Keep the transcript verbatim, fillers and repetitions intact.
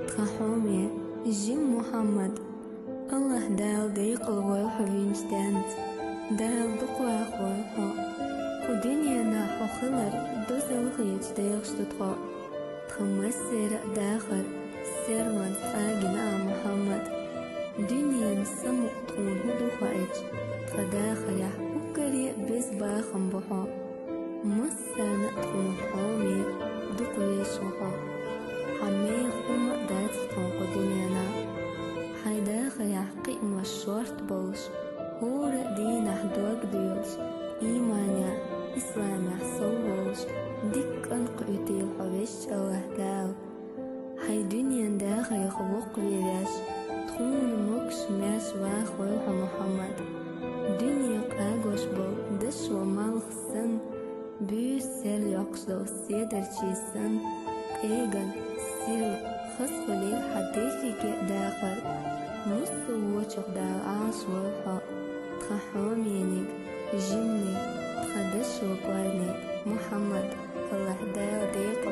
Тхан хьоме, жима Мухьаммад, АллахӀ Дала декъалвойла хьо винчу денца, Дала дукхаваккхавойла хьо. Кху дуьненахь хьо хилар дозалла хеташ дехаш ду тхо. Тхан массеран а дахар серлонца къагийна а, Мухьаммад. Дуьненан самукъа тхуна хӀун ду хоуьйтуш, тхан дахарехь уггаре а беза бахам бу хьо. Массарна а тхуна хьоме дукха везаш ву хьо. Хьан меха хӀума а дац тхуна кху дуьненахь. Хьайн дахарехь кхиамаш шорта болуш, хӀора а дийнахь дог а доьлуш, ийманехь, исламехь сов волуш, дика кӀант кхуьйтийла хьо Везачу АллахӀ Дала. Хьайн дуьненан дахарх воккхаве веш, тхуна могуш-маьрша вахавойла хьо, Мухьаммад. Дуьне къагош болу дашо малх санна, буьйса серлайоккхуш долу седарчий санна, къеган сирла хазахуьлийла хьан дерриге а дахар. Массо а вочух Дала Ӏалашвойла хьо, тхан хьомениг, жиманиг, тхан дашо кӀорниг, Мухьаммад, АллахӀ Дала декъа